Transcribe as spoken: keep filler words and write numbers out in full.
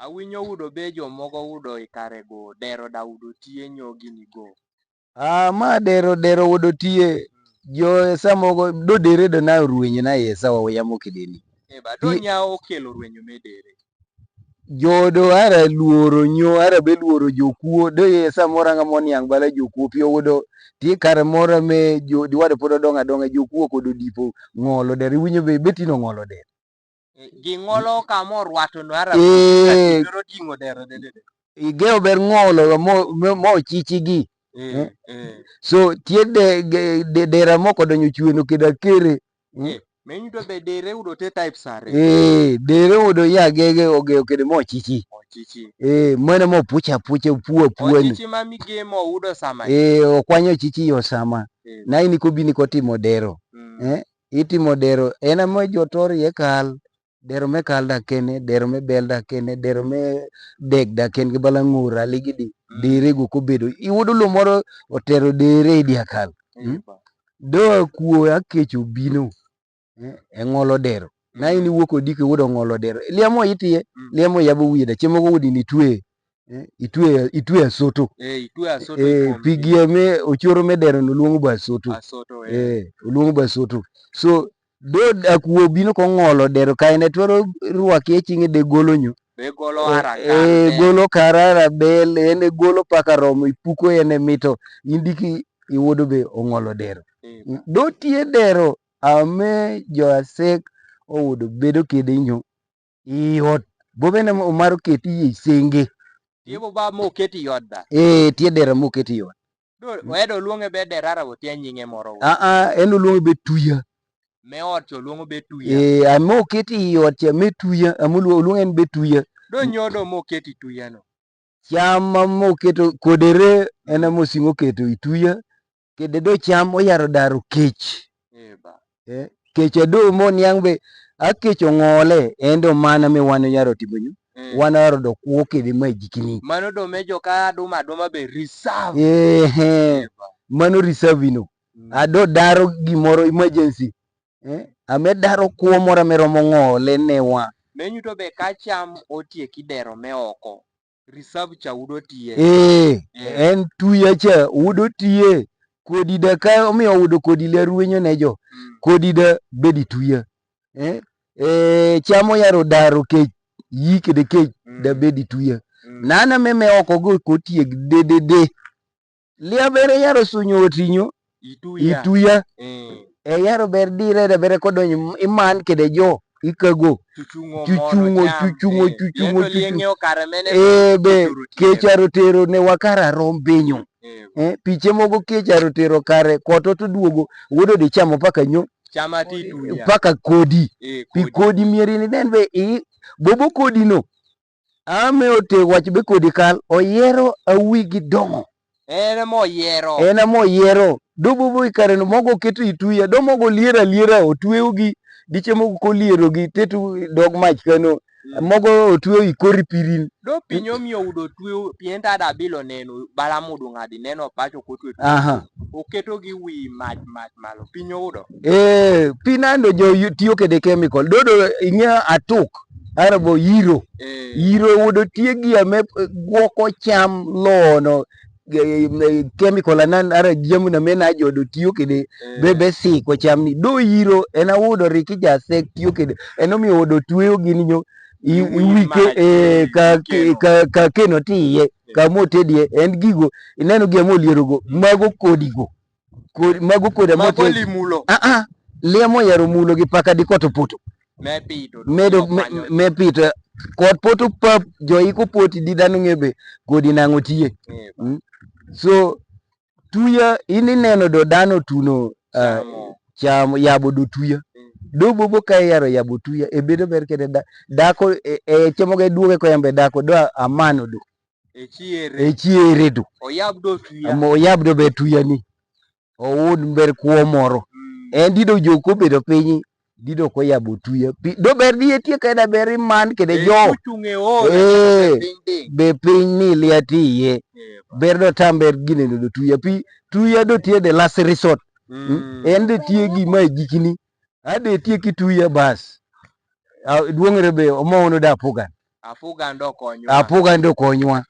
Awinyo udo be jo mogo udo i kare go, dero da udo tiye nyo gini go. Ah, ma dero, dero udo tiye. Jo sa mogo do dere do na ruenyo na ye sa wa ya mo kideni. E ba do nya okelo ruenyo me dere. Jo do ara luoro nyo, ara be luoro jokuo. Do ye sa mora nga mo niang bala jokuo pio udo. Ti kare mora me jo di wade podo donga donga jokuo ko do dipo ngolo dero. Iwinyo be betino ngolo dero. Eh, gi ngolo ka mo rwato no ara. Eh. Ka dero dingo dero de de de. Igeo ber ngolo mo, mo, mo chichi gi. Eh, eh. So, tie de, de, de, dera moko donyo chweno kida kere. Hmm? Eh, menyu to be dere udo te type sare. Eh, dere udo ya gege oge oge de mo chichi. Mo chichi. Eh, mwana mo pucha pucha pua pua ni. Mo chichi ma mi ge mo udo sama. Eh, okwanyo chichi yo sama. Eh. Na ini ko bini ko timo dero. Mm. Eh, itimo dero. Ena mo jotor ye kal. Dero me kal da kene, dero me bel da kene, dero me dek da kene, ki bala ngura ligi di. Mm. Dere go ko bedo. Iwudo lo moro otero dere di akal. Hmm? Epa. Do akuo akecho bino. Eh, e ngolo dero. Na ini wuok odiki wudo ngolo dero. Liemo itiye, liemo yabo wida. Chiemo go wudi ni twe. Eh, itwe, itwe asoto. Eh, itwe asoto. Eh, pigi eme ochoro me dero no luongo ba asoto. Asoto, eh. Eh, oluongo ba asoto. So, do akuo bino ko ngolo dero ka ene twero rwaki e chinge de golo nyo. Be golo ara kar. Eh, golo kar ara bel, ene golo paka romo, ipuko ene mito. Indiki iwodo be ongolo dero. Eh. Do tie dero, ame jo asek owudo bedo kede nyo. I ot. Bo bene omaro keti i senge. Tie bo ba mo keti i ot da. Eh, tie dero mo keti i ot. Do, wedo luonge be dero ara bo tie nyinge moro. Ah, ah, en oluonge be tuya. Me ot cho luongo be tuya. Eh, amo keti i ot cha me tuya, amo luo-, luonge en be tuya. Do nyodo mo keti tuya no. Cham ma mo keto kodere, en amo singo keto i tuya. Kede do cham oyaro daro kech. Eh, ba. Eh, kech ado mo niang be, a kech ongole, en do mana me wan oyaro timo nyo. Eh. Wan oyaro do kuo kede ma jikini. Mano do me jo ka aduma aduma be reserve. Eh, eh. Eh, ba. Mano reserve ino. Mm. Ado daro gimoro emergency. Eh, ame daro kuo moro ame romo ngole ne wa. Menyu to be ka cham otieki dero me oko. Reserve cha udo tiye. Eh, eh. En tuya cha udo tiye. Kodi da ka omiyo udo kodi le ruenyo ne jo. Mm. Kodi da bedi tuya. Eh, eh, cham oyaro daro kech, yi kede kech, da bedi tuya. Mm. Nana me me oko go kotieg de de de. Lia bere yaro sunyo otinyo. Ituya. Ituya. Eh. E yaro ber dire da bere kodonyo iman kede jo. Ikago. Chuchungo, chuchungo, moro cham, chuchungo, eh, chuchungo, yendo chuchungo. Lieng'eo kare mene. Eh, be, kecharo tero ne wakara rom benyo. Eh, be. Eh, piche mogo kecharo tero kare, koto to duogo, wodo de chamo paka nyo. Chama ti tuya. Paka kodi. Eh, pi kodi. Kodi mieri ni den be, i, bobo kodi no. Ame ote wach be kodi kal, oyero awigi dongo. En ema oyiero. En ema oyiero. Do bobo i kare no mogo keto i tuya. Do mogo liero aliera, otweyo gi, diche mogo koliero gi, teto dog mach kano. Mm. Mogo otweyo i kori pirin. Do piny omiyo udo tweyo, pien tada bilo neno, bala mudu ng'adi neno pacho kotwe. Aha. Oketo gi wi mach, mach malo. Piny oudo. Eh, pi nando jo yu-, tiyo kede chemical. Dodo ing'e atuk. Ara bo yiro. Eh. Yiro wudo tie gi ame, eh, gwoko cham lono, eh, eh, chemical anan ara giamu na mena jodo tiyo kede. Eh. Be, be si ko cham ni. Do yiro en awudo riki ja sek tiyo kede. En omiyo wudo tweyo gini nyo. I, i wike, eh, ka, ka, ka keno tiye. Eh. Ka mo tedie. En gigo. Ineno giamu liero go. Mago kodi go. Kod-, mago kod amo. Mago te-, limulo. Ah, ah. Liemo yaro mulo gi paka di koto poto. Me pito. Medo, me, me pito. Kot poto pap, jo iko poti di dano ng'ebe, kodi nang'o tiye. Eh, ba. Mm. So, tuya, ini neno do dano tuno, ah, chamo. Chamo, yabo do tuya. Mm. Do bobo ka yaro yabo tuya, e bedo ber kede da-, dako, e, e, chemo ge duoge ko yambe dako, do amano do. E chiere. E chiere to. Oyab do tuya. Amo oyab do be tuya ni. Oud ber kuo moro. Mm. En dido jo kobedo piny, dido koyabo tuya. Pi, do ber di etie keda ber iman kede jo. Kuchung'e o, eh, piny ding. Be piny ni liati ye. Eh, ba. Ber do tam ber gine do tuya. Pi, tuya do tie the last resort. Mm. Mm. En de tie gima jikini. Ade tie ki tuya bas. A, duong' rebe omo ono da pugan. Apugan do konywa. Apugan do konywa.